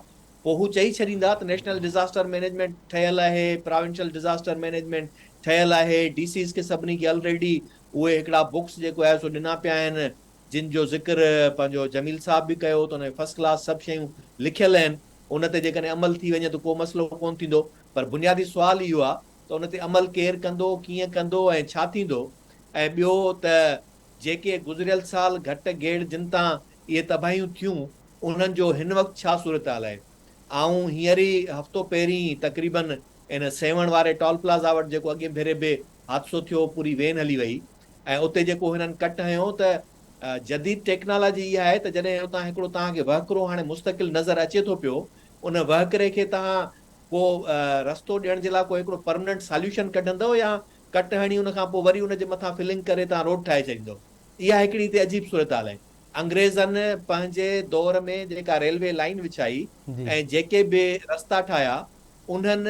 پوء هو چئي ڇڏيندا ته نيشنل ڊزاسٽر مئنيجمينٽ ٺهيل آهي، پراونشل ڊزاسٽر مئنيجمينٽ ٺهيل آهي، ڊي سيز کي سڀني کي الريڊي اهي هڪڙا بڪس جيڪو آهي سو ڏنا پيا آهن، جن جو ذڪر پنهنجو جميل صاحب به ڪيو ته ان ۾ فرسٽ ڪلاس سڀ شيون لکيل آهن، ان تي جيڪڏهن عمل ٿي وڃي ته ڪو مسئلو ڪونه ٿيندو پر بنيادي سوال اهو آهي ته ان تي عمل ڪير ڪندو، ڪيئن ڪندو ۽ ڇا ٿيندو ۽ ٻيو ته جيڪي گذريل سال گهٽ گيڙ جن تان اهي تباهيون ٿيون انهن جو هن وقت ڇا صورتحال آهي. آئون هينئر ئي هفتو پهرين تقريبن ان سيوهڻ واري ٽول پلازا وٽ جيڪو اڳين ڀيري به حادثو ٿيو پوري وين هلي وئي ۽ اتي جيڪو هنن ڪٽ هنيو ته جديد ٽيڪنالاجي اها آهي ته جڏهن اتان هڪڙو توهان کي وهڪرو هاڻي مستقل نظر اچي ٿو پيو ان وهڪري کي توهان ڪو رستو ڏيڻ جي لاء ڪو هڪڙو پرمننٽ ساليوشن ڪڍندؤ يا ڪٽ هڻي ان کان پوء وري ان جي مٿان فلنگ ڪري توهان روڊ ٺاهي ڇڏيندؤ اها هڪڙي هتي عجيب صورتحال آهي. انگريزن پنهنجي دور ۾ جيڪا ريلوي لائين وڇائي ۽ جيڪي به رستا ٺاهيا، انهن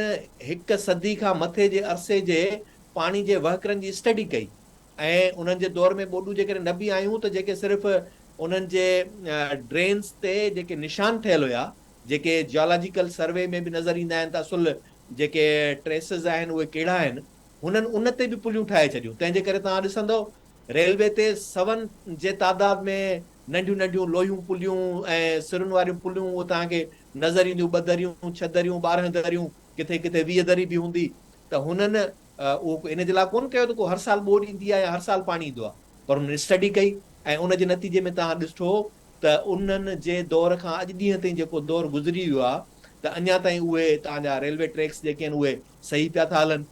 هڪ صدي کان مٿي جي عرصي جي پاڻي جي وهڪرن جي اسٽڊي ڪئي ۽ انهن جي دور ۾ ٻوڏون جيڪڏهن نه به آيون ته جيڪي صرف انهن جي ڊرينز تي جيڪي نشان ٺهيل هيا، جيڪي جيالاجيڪل سروي ۾ به نظر ايندا آهن ته اصل جيڪي ٽريسز آهن اهي ڪهڙا آهن، هنن ان تي به پليون ٺاهي ڇڏيون، تنهن جي ڪري توهان ڏسندؤ ريلوي تي سون جي تعداد ۾ ننڍيون ننڍيون لوهيون پليون ۽ سرن واريون پليون اهي توهان کي نظر اينديون، ٻه دريون، ڇهه دريون، 12 دريون، ڪٿي ڪٿي 20 دري به هوندي ته هنن اهو ان جي لاء ڪونه ڪيو ته ڪو هر سال ٻوڏ ايندي آهي يا هر سال پاڻي ايندو آهي پر هنن اسٽڊي ڪئي ۽ ان جي نتيجي ۾ توهان ڏٺو ته انهن جي دور کان اڄ ڏينهن تائين جيڪو دور گذري ويو آهي ته اڃا تائين اهي توهان جا ريلوي ٽريڪس جيڪي آهن اهي صحيح پيا ٿا هلن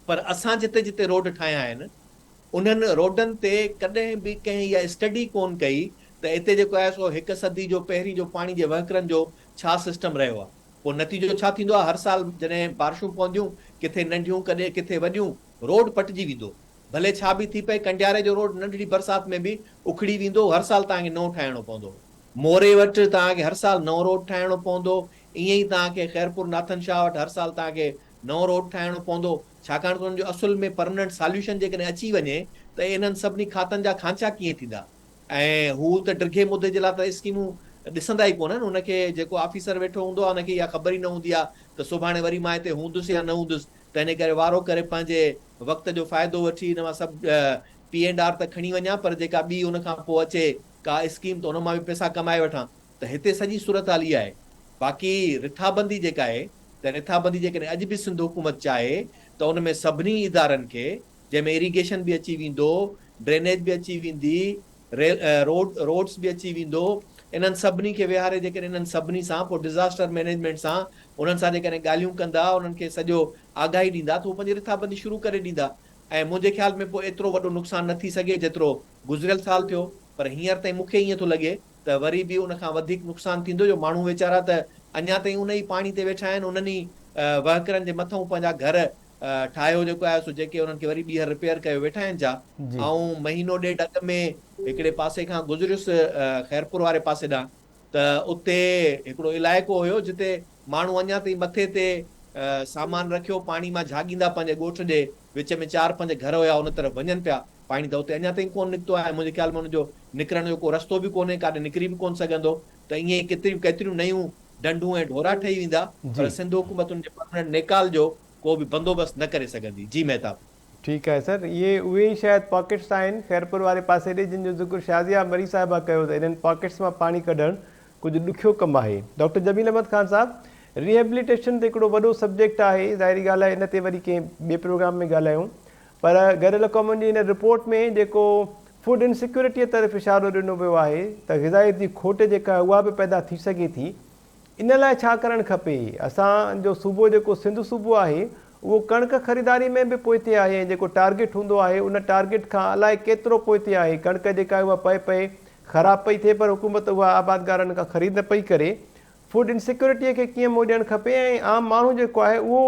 پر اسان جتي جتي روڊ ٺاهيا آهن انهن روڊن تي ڪڏهن به ڪنهن اها اسٽڊي ڪونه ڪئي ته اتي جيڪو آهي سو هڪ صدي جو پهرين جو پاڻي جي وهڪرن جو ڇا سسٽم رهيو آهي. پوء نتيجو ڇا ٿيندو آهي هر سال جڏهن بارشون پونديون ڪٿي ننڍيون ڪڏهن ڪٿي وڏيون روڊ پٽجي ويندو. ڀلي ڇا به ٿي پئي ڪنڊياري جو روڊ ننڍڙي برسات ۾ به اکڙي ويندو هر سال توهان کي نئون ٺاهڻو پوندو. موري وٽ توهان کي هر سال نئون روڊ ٺاهڻو پوندو ائين ئي توهان کي خيرپور ناٿن شاهه وٽ هر سال توهان کي نئون روڊ ٺاهڻو پوندو، ڇاڪاڻ ته ان جو اصل ۾ پرمننٽ ساليوشن جيڪڏهن اچي وڃي ته انهن سڀني کاتن جا کانچا ڪيئن ٿيندا ۽ هو ته ڊگهي مدي جي لاء ته اسڪيمون ڏسندا ئي ڪونهن، ان کي جيڪو آفيسر ويٺو هوندو آهي ان کي اها خبر ئي نه هوندي آهي ته سڀاڻي وري مان هتي هوندس يا نه هوندس، تنهنجي ڪري وارو ڪري پنهنجي وقت جو فائدو وٺي ان مان سڀ پي اينڊ آر ته کڻي وڃان پر جيڪا ٻي ان کان پوء اچي ڪا اسڪيم ته ان مان به پئسا ڪمائي وٺان. ته هتي سڄي صورتحال اها آهي. باقي رٿابندي جيڪا آهي ته رٿابندي جيڪڏهن اڄ به سنڌ حڪومت چاهي ته ان ۾ سڀني ادارن کي جنهن ۾ اريگيشن به اچي ويندو، ڊرينيج به اچي ويندي، ريل روڊ روڊس به اچي ويندو، انهن سڀني کي ويهاري جيڪڏهن انهن سڀني سان پوء ڊزاسٽر مئنيجمينٽ سان انهن سان جيڪڏهن ڳالهيون ڪندا انهن کي سڄو آگاهي ڏيندا ته هو پنهنجي رٿابندي شروع ڪري ڏيندا ۽ منهنجي خيال ۾ پوء ايترو وڏو نقصان نه ٿي سگهي جيترو گذريل سال ٿيو پر هينئر تائين مون کي ائين ٿو لڳي ته وري به ان کان وڌيڪ نقصان ٿيندو جو ماڻهو ويچارا ته اڃا تائين ان ئي پاڻي تي ويٺا آهن، انهن ئي وهڪرن جي مٿئون پنهنجا گهر ٺاهيو جيڪو آهي سو جيڪي انهن کي وري ٻيهر رپيئر ڪيو ويٺا آهن ڇا؟ آئون مهينو ڏيڍ اڳ ۾ هڪڙي پاسي کان گذريس خيرپور واري پاسي ڏانهن ته اتي هڪڙو علائقو هيو جتي ماڻهو اڃا تائين مٿي تي سامان رکيو پاڻي مان جهاڳيندا پنهنجي ڳوٺ ڏي وچ ۾ چار پنج گهر هيا ان طرف وڃن پيا. پاڻي ته اتي اڃا تائين ڪونه نڪتو آهي ۽ منهنجي خيال ۾ ان جو نڪرڻ جو ڪو رستو به ڪونهي، ڪاڏي نڪري به ڪونه سگهندو ته ائين ئي ڪيتريون ڪيتريون نيون ڍنڍون ۽ ڍورا ٺهي ويندا پر سنڌ حڪومت ان جي پرمننٽ نيڪال جو ڪو به بندوبست نه ڪري سگهندي. جي مهتاب. ٺيڪ آهي سر اهي اهي ئي شايد پاڪيٽس آهن خيرپور واري پاسي ڏي جن جو ذڪر شازيه مري صاحبه ڪيو ته انهن پاڪيٽس مان پاڻي ڪڍڻ ڪجهه ڏکيو ڪم آهي. ڊاڪٽر جميل احمد خان صاحب ريهيبليٽيشن ته هڪڙو وڏو سبجيڪٽ آهي ظاهري ڳالهه آهي ان تي وري ڪنهن ٻئي پروگرام ۾ ڳالهايون پر گڏيل قومن جي هن رپورٽ ۾ جيڪو فوڊ انسيڪيورٽيء طرف اشارو ڏنو ويو آهي ته غذائيت جي کوٽ جيڪا آهي اها به پيدا ٿي سگهي ٿي ان لاء ڇا ڪرڻ کپي؟ اسان جو صوبو جيڪو سنڌ صوبو آهي اهو ڪڻڪ خريداري ۾ به پوئتي آهي ۽ جيڪو ٽارگيٽ هوندو آهي ان ٽارگيٽ کان الائي ڪيترو پوئتي آهي ڪڻڪ جيڪا آهي اها پئي پئي خراب پئي ٿئي پر حڪومت اها آبادگارن کان خريد نه پئي ڪري فوڊ انسيڪيورٽيء کي ڪيئن منهن ڏيڻ کپي ۽ عام ماڻهو جيڪو آهي اهو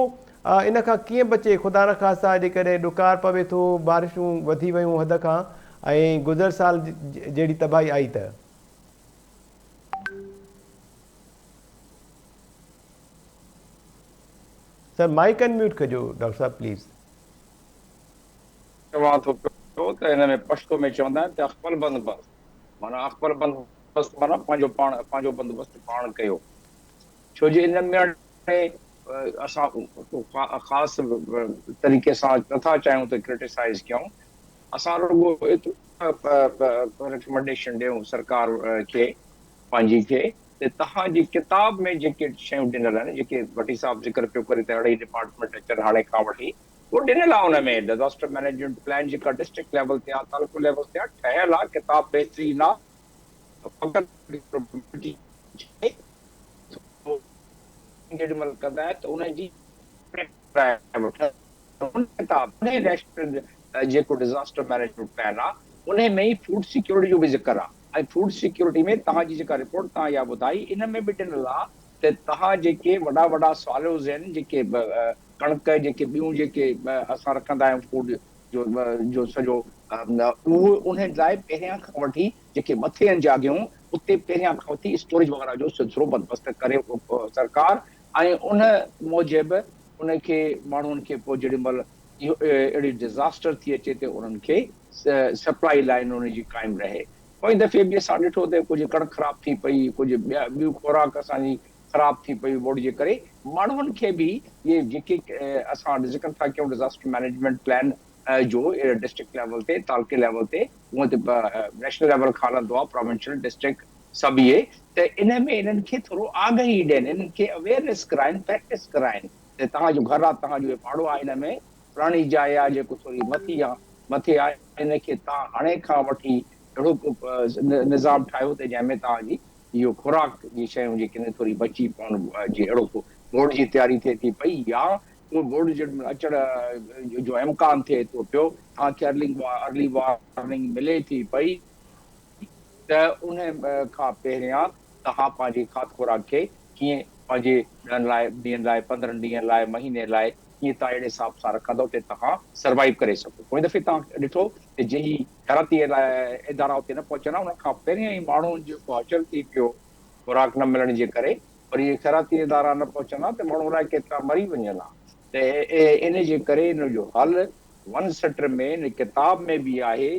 ان کان ڪيئن بچي خدا نخواسته جيڪڏهن ڏڪار پوي ٿو بارشون وڌي ويون حد کان ۽ گذريل سال جهڙي تباهي آئي ته. سر مائيڪ ان ميوٽ ڪجو ڊاڪٽر صاحب پليز. چوان ٿو پيو ته هن ۾ پشتو ۾ چوندا آهن ته خپل بندوبست معنيٰ خپل بندوبست معنيٰ پنهنجو پاڻ پنهنجو بندوبست پاڻ ڪيو ڇو جو ان ۾ اسان خاص طريقي سان نٿا چاهيون ته ڪرٽيسائز ڪيون اسان رڳو ايترو ريڪمنڊيشن ڏيون سرڪار کي پنهنجي کي ته توهان جي ڪتاب ۾ جيڪي شيون ڏنل آهن جيڪي ڀٽي صاحب ذڪر پيو ڪري ته اهڙي ڊپارٽمينٽ اچن هاڻي کان وٺي اهو ڏنل آهي ان ۾ ڊزاسٽر مئنيجمينٽ پلان جيڪا ڊسٽرڪٽ ليول تي آهي تعلقو ليول تي آهي ٺهيل آهي ڪتاب بهترين آهي فقط جيڏي مهل ڪندا آهن ته ان جي ان ڪتاب انهي نيشنل جيڪو ڊزاسٽر مئنيجمينٽ پلان آهي انهي ۾ ئي فوڊ سيڪيورٽي جو به ذڪر آهي ۽ فوڊ سيڪيورٽي ۾ توهان جي جيڪا رپورٽ توهان اها ٻڌائي ان ۾ به ڏنل آهي ته توهان جيڪي وڏا وڏا سوالوز آهن جيڪي ڪڻڪ جيڪي ٻيون جيڪي اسان رکندا آهيون فوڊ جو جو سڄو اهو انهن لاء پهريان کان وٺي جيڪي مٿي آهن جاڳيون اتي پهريان کان وٺي اسٽوريج وغيره جو سلسلو بندوبست ڪري سرڪار ۽ ان موجب ان کي ماڻهن کي پوء جيڏي مهل اهو اهڙي ڊزاسٽر ٿي اچي ته انهن کي سپلائي لائين ان جي قائم رهي. پوئين دفعي به اسان ڏٺو ته ڪجهه ڪڻڪ خراب ٿي پئي، ڪجهه ٻيا ٻيون خوراڪ اسان جي خراب ٿي پئي ٻوڏ جي ڪري. ماڻهن کي به اهي جيڪي اسان ذڪر ٿا ڪيون ڊزاسٽر مئنيجمينٽ پلان جو ڊسٽرڪٽ ليول تي، تعلقي ليول تي، هونئن ته نيشنل ليول کان هلندو آهي، پراونشل، ڊسٽرڪٽ سڀ اهي ته ان ۾ انهن کي ٿورو آگاهي ڏين، انهن کي اويئرنيس ڪرائن، پريڪٽس ڪرائن ته توهان جو گهر آهي، توهان جو هي پاڙو آهي، هن ۾ فلاڻي جاء آهي جيڪو ٿوري مٿي آهي، مٿي آهي، ان کي توهان هاڻي کان وٺي اهڙو ڪو نظام ٺاهيو ته جنهن ۾ توهان جي اهو خوراڪ جي شيون جيڪي آهن ٿوري بچي پون، جي اهڙو ڪو ٻوڏ جي تياري ٿئي ٿي پئي يا ڪو ٻوڏ جي اچڻ جو امڪان ٿئي ٿو پيو، توهان کي ارلي وارننگ ملي ٿي پئي ته ان کان پهريان توهان پنهنجي کاڌ خوراڪ کي ڪيئن پنهنجي ڏهن لاء ڏينهن لاء پندرهن ڏينهن لاء مهيني لاء ڪيئن توهان اهڙي حساب سان رکندؤ ته توهان سروائيو ڪري سگهو. پوئين دفعي توهان ڏٺو ته جي خيراتي ادارا اتي نه پهچن ها ان کان پهريان ئي ماڻهن جو جيڪو حشر ٿي پيو خوراڪ نه ملڻ جي ڪري وري اهي خيراتي ادارا نه پهچن ها ته ماڻهو الائي ڪيترا مري وڃن ها ته ان جي ڪري ان جو حل ون سٽر ۾ ان ڪتاب ۾ به آهي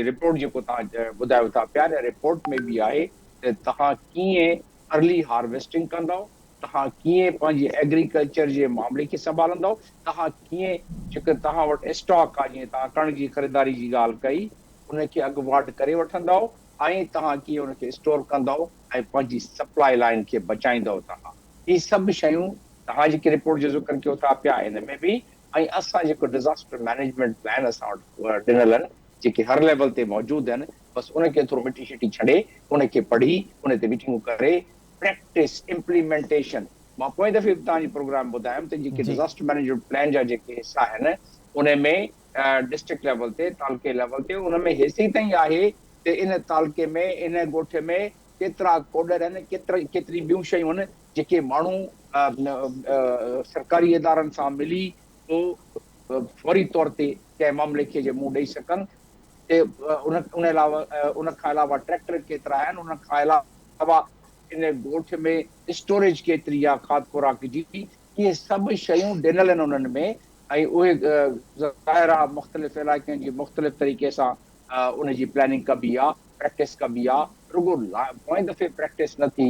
رپورٽ جيڪو توهان ٻڌايو ٿا پيا ان رپورٽ ۾ به آهي ته توهان ڪيئن ارلي هارويسٽنگ ڪندؤ، توهان ڪيئن پنهنجي ايگريڪلچر جي معاملي کي سنڀالندؤ، توهان ڪيئن جيڪو توهان وٽ اسٽاڪ آهي جيئن توهان ڪڻڪ جي خريداري جي ڳالهه ڪئي ان کي اڳواٽ ڪري وٺندؤ ۽ توهان ڪيئن ان کي اسٽور ڪندؤ ۽ پنهنجي سپلائي لائين کي بچائيندؤ توهان هي سڀ شيون توهان جيڪي رپورٽ جو ذڪر ڪيو ٿا پيا ان ۾ به ۽ اسان جيڪو ڊزاسٽر مئنيجمينٽ پلان اسان وٽ ڏنل آهن جيڪي هر ليول تي موجود آهن بس ان کي ٿورو مٽي شٽي ڇڏي ان کي پڙهي ان تي ميٽنگون ڪري پريڪٽس امپليمينٽيشن مان پوئين دفعي به توهان جي پروگرام ٻڌايم ته جيڪي ڊزاسٽر مئنيجمينٽ پلان جا جيڪي حصا آهن ان ۾ ڊسٽرڪٽ ليول تي تعلقي ليول تي ان ۾ هيسين تائين آهي ته ان تعلقي ۾ ان ڳوٺ ۾ ڪيترا ڪوڏر آهن ڪيترا ڪيتري ٻيون شيون آهن جيڪي ماڻهو سرڪاري ادارن سان ملي پوء فوري طور تي ڪنهن معاملي کي جي منهن ڏئي سگهن تي ان ان علاوه ان کان علاوه ٽريڪٽر ڪيترا آهن ان کان علاوه ان ڳوٺ ۾ اسٽوريج ڪيتري آهي کاڌ خوراڪ جي اهي سڀ شيون ڏنل آهن انهن ۾ ۽ اهي ظاهر آهي مختلف علائقن جي مختلف طريقي سان ان جي پلاننگ ڪبي آهي پريڪٽس ڪبي آهي رڳو پوئين دفعي پريڪٽس نه ٿي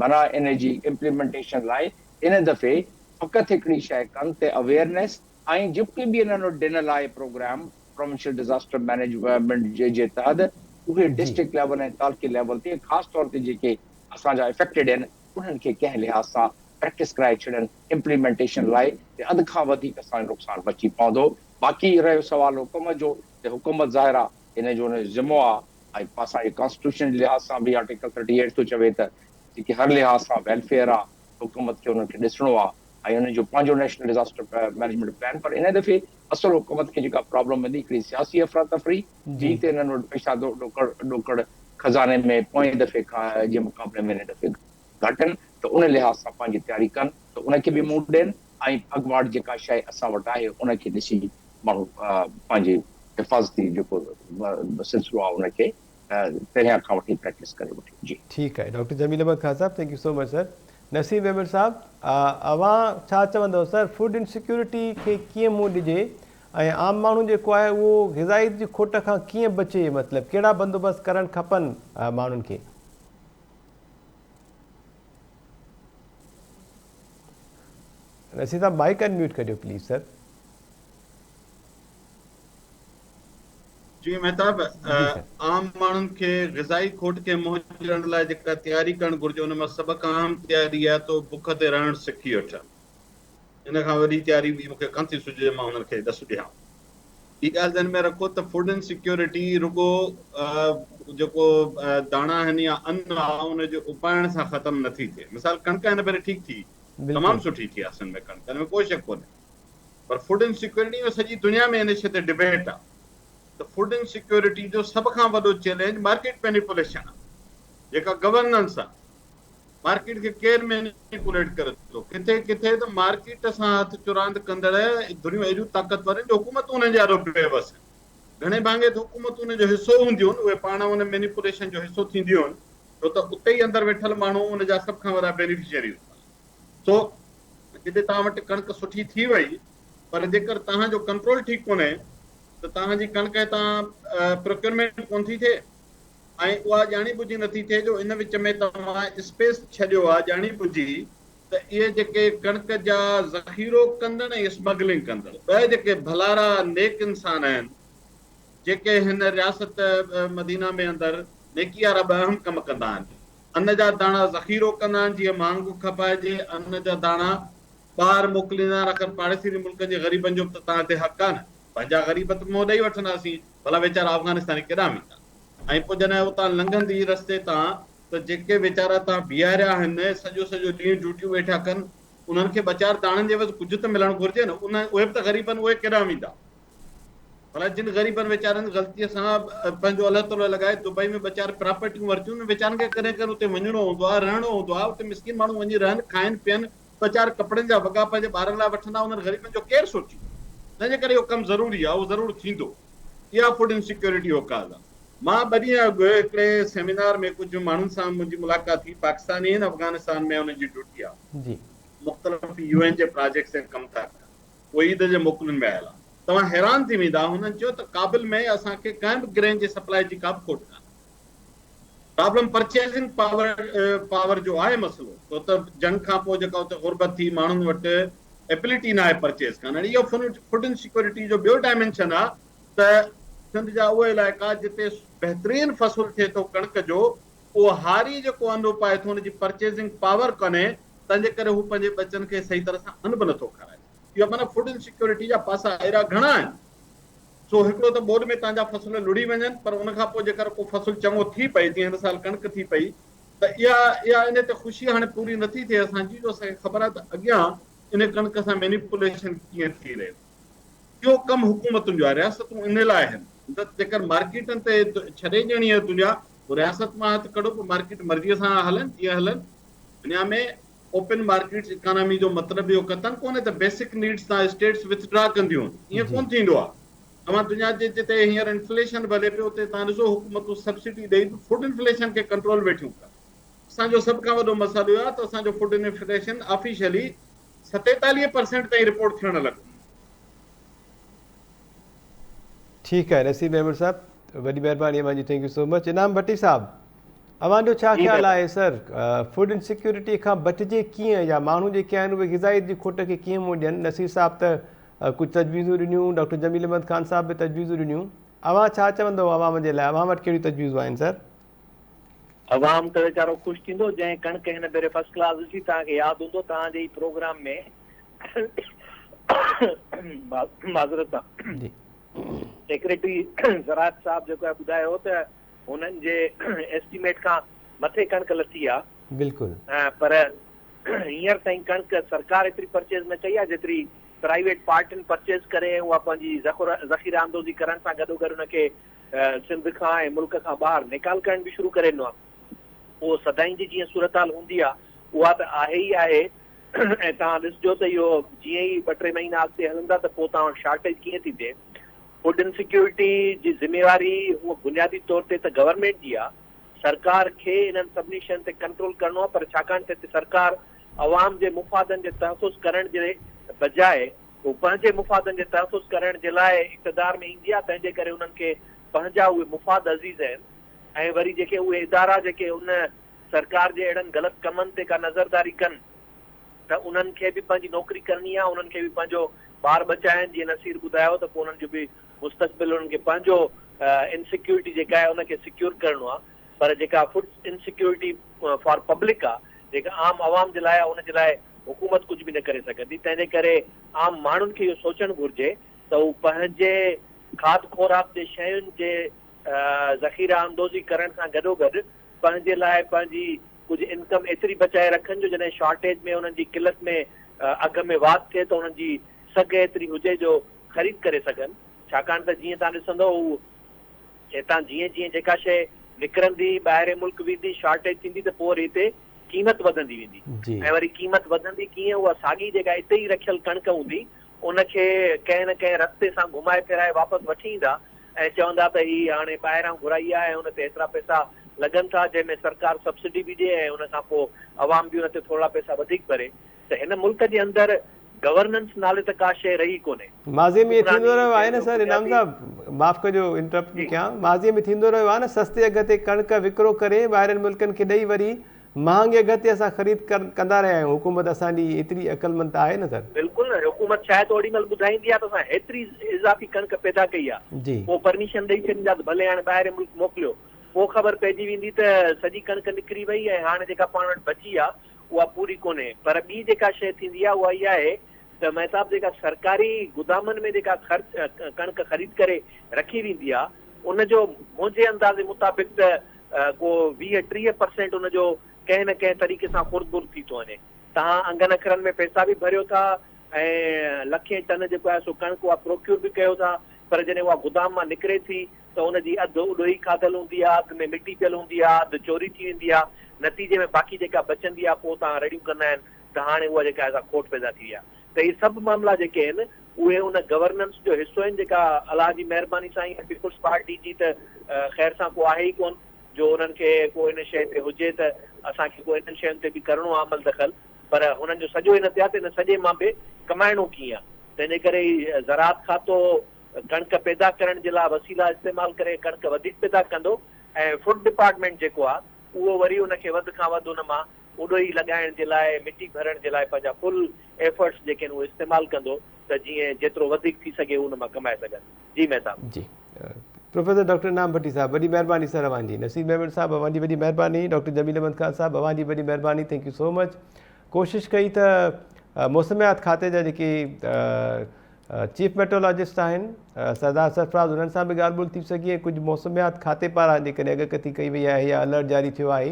معنيٰ ان جي امپليمينٽيشن لاء ان دفعي فقط هڪڙي شيء ڪن ته اويئرنيس ۽ جيڪي به انهن وٽ ڏنل آهي پروگرام پراونشل ڊزاسٽر مئنيجمينٽ جي تحت اهي ڊسٽرڪٽ ليول ۽ تعلقي ليول تي خاص طور تي جيڪي اسان جا افيڪٽيڊ آهن انهن کي ڪنهن لحاظ سان پريڪٽس ڪرائي ڇڏن امپليمينٽيشن لاء ته اڌ کان وڌيڪ اسان جو نقصان بچي پوندو باقي رهيو سوال حڪومت جو ته حڪومت ظاهر آهي ان جو ذمو آهي ۽ اسان جي ڪانسٽيٽيوشن جي لحاظ سان به آرٽيڪل ٿرٽي ايٽ ٿو چوي ته جيڪي هر لحاظ سان ويلفيئر آهي حڪومت کي انهن کي ڏسڻو آهي ۽ انهن جو پنهنجو نيشنل ڊزاسٽر مئنيجمينٽ پلان پر ان دفعي اصل حڪومت کي جيڪا پرابلم ايندي هڪڙي سياسي افراتفري ٻي ته انهن وٽ پئسا ڏوڪڙ ڏوڪڙ خزاني ۾ پوئين دفعي کان جي مقابلي ۾ هن دفعي گهٽ آهن ته ان لحاظ سان پنهنجي تياري ڪن ته ان کي به منهن ڏين ۽ اڳواٽ جيڪا شيء اسان وٽ آهي ان کي ڏسي ماڻهو پنهنجي حفاظتي جيڪو سلسلو آهي ان کي پهريان کان وٺي پريڪٽس ڪري وٺي جي. ٺيڪ آهي ڊاڪٽر جميل احمد خان صاحب thank you سو مچ سر نسيم ميمڻ صاحب اوهان ڇا چوندؤ سر فوڊ انسيڪيورٽي کي ڪيئن منهن ڏجي ۽ عام ماڻهو جيڪو آهي اهو غذائيت جي کوٽ کان ڪيئن بچي مطلب ڪهڙا بندوبست ڪرڻ کپن ماڻهن کي. نسيم صاحب مائيڪ ان ميوٽ ڪريو پليز سر. جي مهتاب، عام ماڻهن کي غذائي کوٽ کي منهن ڏيڻ لاء جيڪا تياري ڪرڻ گهرجي ان مان سڀ کان اهم تياري آهي ته اهي بک تي رهڻ سکي وٺن. ان کان وڏي تياري ٻي مون کي ڪانه ٿي سجهي جو مان انهن کي ڏس ڏيان. ٻي ڳالهه ذهن ۾ رکو ته فوڊ انسيڪيورٽي رڳو جيڪو داڻا آهن يا ان آهي ان جي اپائڻ سان ختم نٿي ٿئي. مثال ڪڻڪ هن ڀيري ٺيڪ ٿي، تمام سٺي ٿي آهي سنڌ ۾ ڪڻڪ، ان ۾ ڪو شڪ ڪونهي. پر فوڊ انسيڪيورٽي ۾ سڄي دنيا ۾ ان شيء تي ڊبيٽ آ ته فوڊ انسيڪيورٽي جو سڀ کان وڏو چئلينج مارڪيٽ مينيپوليشن آ جيڪا گورننس آ مارڪيٽ کي ڪير مينيپوليٽ ڪري ٿو ڪٿي ڪٿي ته مارڪيٽ سان هٿ چراند ڪندڙ ڌريون ايڏيون طاقتور آهن جو حڪومتون انهن جي آڏو بيوس آهن. گهڻي ڀاڱي ته حڪومتون ان جو حصو هونديون آهن، اهي پاڻ ان مينيپوليشن جو حصو ٿينديون آهن، ڇو ته اتي ئي اندر ويٺل ماڻهو ان جا سڀ کان وڏا بينيفشري هوندا آهن. سو جتي توهان وٽ ڪڻڪ سٺي ٿي وئي پر جيڪر توهان جو ڪنٽرول ٺيڪ ڪونهي ته توهان جي ڪڻڪ هتان پروڪيورمينٽ ڪونه ٿي ٿئي ۽ اها ڄاڻي ٻجهي نٿي ٿئي جو ان وچ ۾ توهان اسپيس ڇڏيو آهي ڄاڻي ٻجهي ته اهي جيڪي ڪڻڪ جا ذخيرو ڪندڙ ۽ اسمگلنگ ڪندڙ ٻه جيڪي ڀلارا نيڪ انسان آهن جيڪي هن رياست مدينه ۾ اندر نيڪي وارا ٻه اهم ڪم ڪندا آهن ان جا داڻا ذخيرو ڪندا آهن جيئن مهانگو کپائجي ان جا داڻا ٻاهر موڪليندا آهن آخر پاڙيسري ملڪن جي غريبن جو به ته توهان تي حق آهي نه پنهنجا غريب ته منهن ڏئي وٺنداسين ڀلا ويچارا افغانستاني ڪيڏانهن ويندا ۽ پوء جڏهن اتان لنگهندي رستي تان ته جيڪي ويچارا تان بيهاريا آهن سڄو سڄو ڏينهن ڊيوٽيون ويٺا ڪن انهن کي ٻه چار داڻن جي عيوض ڪجهه ته ملڻ گهرجي نه اهي به ته غريب آهن اهي ڪيڏانهن ويندا. ڀلا جن غريبن ويچارن غلطيء سان پنهنجو الله تعاليٰ لڳائي دبئي ۾ ٻه چار پراپرٽيون ورتيون انهن ويچارن کي ڪڏهن ڪڏهن اتي وڃڻو هوندو آهي رهڻو هوندو آهي اتي مسڪين ماڻهو وڃي رهن کائن پيئن ٻه چار ڪپڙن جا وڳا پنهنجي ٻارن لاء وٺندا انهن غريبن جو ڪير سوچيندو تنهن جي ڪري اهو ڪم ضروري آهي اهو ضرور ٿيندو اها فوڊ انسيڪيورٽي جو ڪاز آهي مان ٻه ڏينهن اڳ هڪڙي سيمينار ۾ ڪجهه ماڻهن سان منهنجي ملاقات ٿي پاڪستاني آهن افغانستان ۾ انهن جي ڊيوٽي آهي مختلف يو اين جي پراجيڪٽس تي ڪم ٿا ڪن اهي عيد جي موڪلن ۾ آيل آهن. توهان حيران ٿي ويندا. هنن چيو ته ڪابل ۾ اسان کي ڪنهن به گرين جي سپلائي جي ڪا به کوٽ ڪانهي. پرابلم پرچيزنگ پاور پاور جو آهي مسئلو ڇو ته جنگ کان پوء جيڪا اتي غربت ٿي ماڻهن وٽ ايبلٽي ناهي پرچيز ڪرڻ اهو فوڊ انسيڪيورٽي جو ٻيو ڊائمينشن آهي ته سنڌ جا اهي علائقا جتي بهترين فصل ٿئي ٿو ڪڻڪ جو اهو هاري جيڪو ان اپائي ٿو ان جي پرچيزنگ پاور ڪانهي تنهن جي ڪري هو پنهنجي ٻچن کي صحيح طرح سان ان به نٿو کارائي سگهي. اهو معنيٰ فوڊ انسيڪيورٽي جا پاسا اهڙا گهڻا آهن. سو هڪڙو ته ٻوڏ ۾ تنهنجا فصل لڙهي وڃن پر ان کان پوء جيڪر ڪو فصل چڱو ٿي پئي جيئن هن سال ڪڻڪ ٿي پئي ته اها اها ان تي خوشي هاڻي پوري نٿي ٿئي اسان جي جو اسان کي خبر آهي ته اڳيان ان ڪڻڪ سان مينيپوليشن ڪيئن ٿي رهيو. اهو ڪم حڪومتن جو آهي رياستون ان لاء آهن ته جيڪر مارڪيٽن تي ڇڏي ڏيڻي آهي دنيا پوء رياست مان هٿ ڪڍو پوء مارڪيٽ مرضيء سان هلن جيئن هلن دنيا ۾ اوپن مارڪيٽس اڪانامي جو مطلب اهو قطعاً ڪونهي ته بيسڪ نيڊس تان اسٽيٽس وٿڊرا ڪنديون ائين ڪونه ٿيندو آهي توهان دنيا جي جتي هينئر انفليشن به هلي پيو اتي توهان ڏسو حڪومتون سبسڊي ڏئي به فوڊ انفليشن کي ڪنٽرول ويٺيون ڪن اسان جو سڀ کان وڏو مسئلو اهو آهي ته اسان جو فوڊ انفليشن آفيشلي 47 پرسينٽ تائين رپورٽ ٿيڻ لڳو. ٺيڪ آهي نصير ميمڻ صاحب وڏي مهرباني اوهان جي thank you so much Inam Bhatti صاحب اوهان جو ڇا خيال آهي سر فوڊ انسيڪيورٽي کان بچجي ڪيئن يا ماڻهو جيڪي آهن اهي غذائيت جي کوٽ کي ڪيئن منهن ڏين نصير صاحب ته ڪجهه تجويزون ڏنيون ڊاڪٽر جميل احمد خان صاحب به تجويزون ڏنيون اوهان ڇا چوندو عوام جي لاء اوهان وٽ ڪهڙيون تجويزون آهن سر عوام ته ويچارو خوش ٿيندو جنهن ڪڻڪ هن ڀيري فرسٽ ڪلاس ڏسي توهان کي ياد هوندو توهان جي ئي پروگرام ۾ معذرت سان جي سيڪريٽري زراعت صاحب جيڪو آهي ٻڌايو هو ته هنن جي ايسٽيميٽ کان مٿي ڪڻڪ لٿي آهي بلڪل پر هينئر تائين ڪڻڪ سرڪار ايتري پرچيز نه ڪئي آهي جيتري پرائيويٽ پارٽين پرچيز ڪري ۽ اها پنهنجي ذخيره اندوزي ڪرڻ سان گڏوگڏ ان کي سنڌ کان ۽ ملڪ کان ٻاهر نيڪال ڪرڻ به شروع ڪري ڏنو آهي. اهو سدائين جي جيئن صورتحال هوندي آهي اها ته آهي ئي آهي ۽ توهان ڏسجو ته اهو جيئن ئي ٻه ٽي مهينا اڳتي هلندا ته پوء توهان وٽ شارٽيج ڪيئن ٿي ٿئي. فوڊ انسيڪيورٽي جي ذميواري هونء بنيادي طور تي ته گورنمينٽ جي آهي، سرڪار کي انهن سڀني شين تي ڪنٽرول ڪرڻو آهي پر ڇاڪاڻ ته هتي سرڪار عوام جي مفادن جي تحفظ ڪرڻ جي بجاء هو پنهنجي مفادن جي تحفظ ڪرڻ جي لاء اقتدار ۾ ايندي آهي تنهن جي ڪري انهن کي پنهنجا اهي مفاد عزيز آهن ۽ وري جيڪي اهي ادارا جيڪي ان سرڪار جي اهڙن غلط ڪمن تي ڪا نظرداري ڪن ته انهن کي به پنهنجي نوڪري ڪرڻي آهي انهن کي به پنهنجو ٻار ٻچا آهن جيئن نصير ٻڌايو ته پوء انهن جو به مستقبل انهن کي پنهنجو انسيڪيورٽي جيڪا آهي ان کي سيڪيور ڪرڻو آهي پر جيڪا فوڊ انسيڪيورٽي فار پبلڪ آ جيڪا عام عوام جي لاء آ ان جي لاء حڪومت ڪجهه به نه ڪري سگهندي تنهن جي ڪري عام ماڻهن کي اهو سوچڻ گهرجي ته هو پنهنجي کاڌ خوراڪ جي شين جي ذخيره اندوزي ڪرڻ سان گڏوگڏ پنهنجي لاء پنهنجي ڪجهه انڪم ايتري بچائي رکن جو جڏهن شارٽيج ۾ انهن جي قلت ۾ اگهه ۾ واڌ ٿئي ته انهن جي سگهه ايتري هجي جو خريد ڪري سگهن ڇاڪاڻ ته جيئن توهان ڏسندو هو هتان جيئن جيئن جيڪا شيء نڪرندي ٻاهرين ملڪ ويندي شارٽيج ٿيندي ته پوء وري هتي قيمت وڌندي ويندي ۽ وري قيمت وڌندي ڪيئن اها ساڳي جيڪا اتي ئي رکيل ڪڻڪ هوندي ان کي ڪنهن نه ڪنهن رستي سان گهمائي ڦيرائي واپس وٺي ايندا ۽ چوندا ته هي هاڻي ٻاهران گهرائي آهي ۽ ان تي هيترا پئسا لڳن ٿا جنهن ۾ سرڪار سبسڊي به ڏي ۽ ان کان پوء عوام به ان تي ٿورڙا پئسا وڌيڪ ڀري ته هن ملڪ جي اندر گورننس نالي ته ڪا شيء رهي ڪونهي. ماضي ۾ ائين حڪمراني ٿيندو رهيو آهي شيء نه جو سر انعام بنيادي صاحب معاف ڪجو انٽرپٽ جي. ڪيان ماضي ۾ ٿيندو رهيو آهي نه سستي اگهه تي ڪڻڪ وڪرو ڪري ٻاهرين ملڪن کي ڏئي وري مهانگي اگهه تي اسان خريد ڪندا رهيا آهيون حڪومت اسان جي ايتري عقلمند ته آهي نه سر. بلڪل حڪومت شايد اوڏي مهل ٻڌائيندي آهي ته اسان هيتري اضافي ڪڻڪ پيدا ڪئي آهي جي. پوء پرميشن ڏئي ڇڏيندا ته ڀلي هاڻي ٻاهرين ملڪ موڪليو پوء خبر پئجي ويندي ته سڄي ڪڻڪ نڪري وئي ۽ هاڻي جيڪا پاڻ وٽ بچي آهي اها پوري ڪونهي پر ٻي جيڪا شيء ٿيندي آهي اها اها آهي ته مهتاب جيڪا سرڪاري گدامن ۾ جيڪا خرچ ڪڻڪ خريد ڪري رکي ويندي آهي ان جو منهنجي اندازي مطابق ته ڪو 20 30 پرسينٽ ان جو ڪنهن نه ڪنهن طريقي سان خرد برد ٿي ٿو وڃي. توهان انگن اکرن ۾ پئسا به ڀريو ٿا ۽ لکين ٽن جيڪو آهي سو ڪڻڪ اها پروڪيور به ڪيو ٿا پر جڏهن اها گدام مان نڪري ٿي ته ان جي اڌ اڏوهي کاڌل هوندي آهي، اڌ ۾ مٽي پيل هوندي آهي، اڌ چوري ٿي ويندي آهي، نتيجي ۾ باقي جيڪا بچندي آهي پوء توهان رڙيون ڪندا آهن ته هاڻي اها جيڪا آهي سا کوٽ پيدا ٿي وئي آهي ته اهي سڀ معاملا جيڪي آهن اهي ان گورننس جو حصو آهن جيڪا الله جي مهرباني سان هينئر پيپلز پارٽي جي ته خير سان ڪو آهي ئي ڪونه جو انهن کي ڪو ان شيء تي هجي ته اسان کي ڪو انهن شين تي به ڪرڻو آهي عمل دخل پر هنن جو سڄو ان تي آهي ته ان سڄي مان به ڪمائڻو ڪيئن آهي تنهن جي ڪري هي زراعت کاتو ڪڻڪ پيدا ڪرڻ جي لاء وسيلا استعمال ڪري ڪڻڪ وڌيڪ پيدا ڪندو ۽ فوڊ ڊپارٽمينٽ جيڪو آهي اهو وري ان کي وڌ کان وڌ ان مان اڏوهي لڳائڻ جي لاء مٽي ڀرڻ جي لاء پنهنجا فل ايفرٽس جيڪي آهن اهي استعمال ڪندو ته جيئن جيترو وڌيڪ ٿي سگهي هو ان مان ڪمائي سگهن. جي مهتاب. جي پروفيسر ڊاڪٽر انعام ڀٽي صاحب وڏي مهرباني سر اوهان جي نصير ميمڻ صاحب اوهان جي وڏي مهرباني ڊاڪٽر جميل احمد خان صاحب اوهان جي وڏي مهرباني thank you سو مچ ڪوشش ڪئي ته موسميات کاتي جا جيڪي چيف ميٽرولاجسٽ آهن سردار سرفراز انهن سان به ڳالهه ٻولهه ٿي سگهي ۽ ڪجهه موسميات کاتي پاران جيڪڏهن اڳڪٿي ڪئي وئي آهي يا الرٽ جاري ٿيو آهي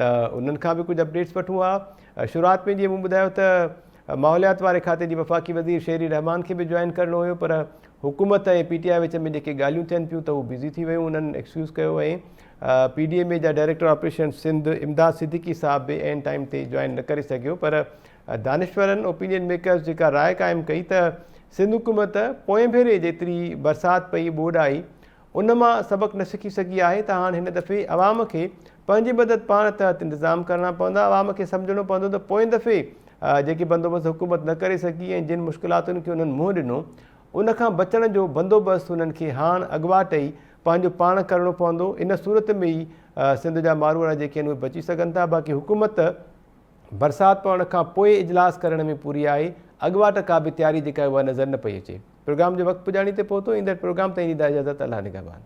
ته انهن کان به ڪجهه اپڊيٽس وٺون ها شروعات ۾ جيئن مون ٻڌايو ته ماحوليات واري کاتي جي وفاقي وزير شيري رحمان کي به جوائن ڪرڻو هيو پر حڪومت ۽ پي ٽي آء وچ ۾ جيڪي ڳالهيون ٿين پيون ته هو بزي ٿي ويون انهن ايڪسڪيوز ڪيو ۽ پي ڊي ايم اي جا ڊائريڪٽر آپريشن سنڌ امداد صديقي صاحب به عين ٽائيم تي جوائن نه ڪري سگهيو پر دانشورن، اوپينين ميڪرز، جيڪا راء قائم ڪئي ته سنڌ حڪومت پوئين ڀيري جيتري برسات پئي ٻوڏ آئي ان مان سبق نه سکي سگهي آهي ته هاڻ هن دفعي عوام کي پنهنجي مدد پاڻ تحت انتظام ڪرڻا پوندا عوام کي سمجهڻو پوندو ته پوئين دفعي جيڪي بندوبست حڪومت نه ڪري سگهي ۽ جن مشڪلاتن کي انهن منهن ڏنو ان کان بچڻ جو بندوبست انهن کي هاڻ اڳواٽ ئي پنهنجو پاڻ ڪرڻو پوندو ان صورت ۾ ئي سنڌ جا ماروئڙا جيڪي آهن اهي بچي سگهن ٿا باقي حڪومت برسات پوڻ کان پوء اجلاس ڪرڻ ۾ پوري آهي، اڳواٽ ڪا به تياري جيڪا اها نظر نه پئي اچي. پروگرام جو وقت پڄاڻي تي پهتو، ايندڙ پروگرام تائين ڏيندا اجازت الله نگهبان.